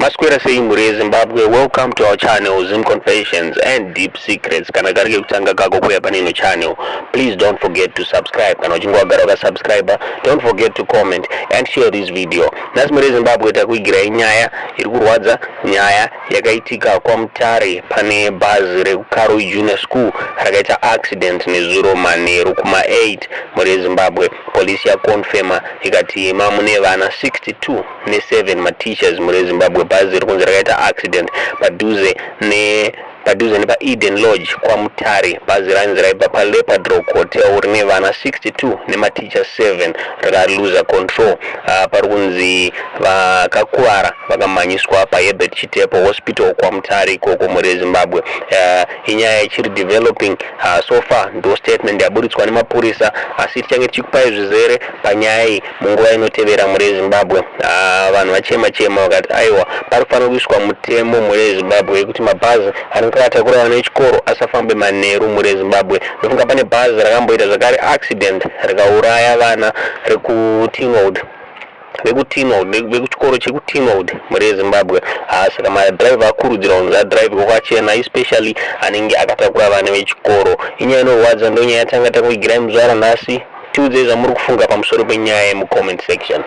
Maswera sei mhuri yeZimbabwe? Welcome to our channel, Zim Confessions and Deep Secrets. Kana kari kekutanga kako kuuya pane ino channel, please don't forget to subscribe. Kana uchinge wagara wakasubscribe, don't forget to comment and share this video. Nhasi, mhuri yeZimbabwe, takuigirai nyaya iri kurwadza, nyaya yakaitika kwaMutare. Pane bhazi rekuKaroi Junior School rakaita accident nezuro manheru kuma8. Mhuri yeZimbabwe, polisi yaconfirma ikati mamune vana 62 ne7 mateachers. Mhuri yeZimbabwe, bhazi riri kunzi rakaita accident padhuze nepaEden Lodge kwaMutare. Bhazi ranzi raibva paLeopard Rock Hotel rine vana 62 nematicha 7, rakaluza control. Pari kunzi vakakuvara vakamhanyiswa paHerbert Chitepo Hospital kwaMutare ikoko. Mhuri yeZimbabwe, inyaya ichiri developing. So far ndo statement yaburitswa nemapurisa, asi tichange tichikupai zvizere panyaya iyi munguva inotevera. Mhuri yeZimbabwe, vanhu vachema chema vakati aiwa, pari kufanira kuiswa mutemo, mhuri yeZimbabwe, yekuti mabhazi anenge akatakura vana vechikoro asafambe manheru. Mhuri yeZimbabwe, ndofunga pane bhazi rakamboita zvakare accident rikauraya vana rekuTynwald, vekuTynwald, vekuchikoro chekuTynwald. Mhuri yeZimbabwe, saka madhiraivha akurudzirwa kunzi adhiraivhe kwakachena, especially anenge akatakura vana vechikoro. Inyaya inorwadza. Ndo nyaya yatanga takuigirai muzuva ranhasi. Tiudzei zvamuri kufunga pamusoro penyaya yemucomment section.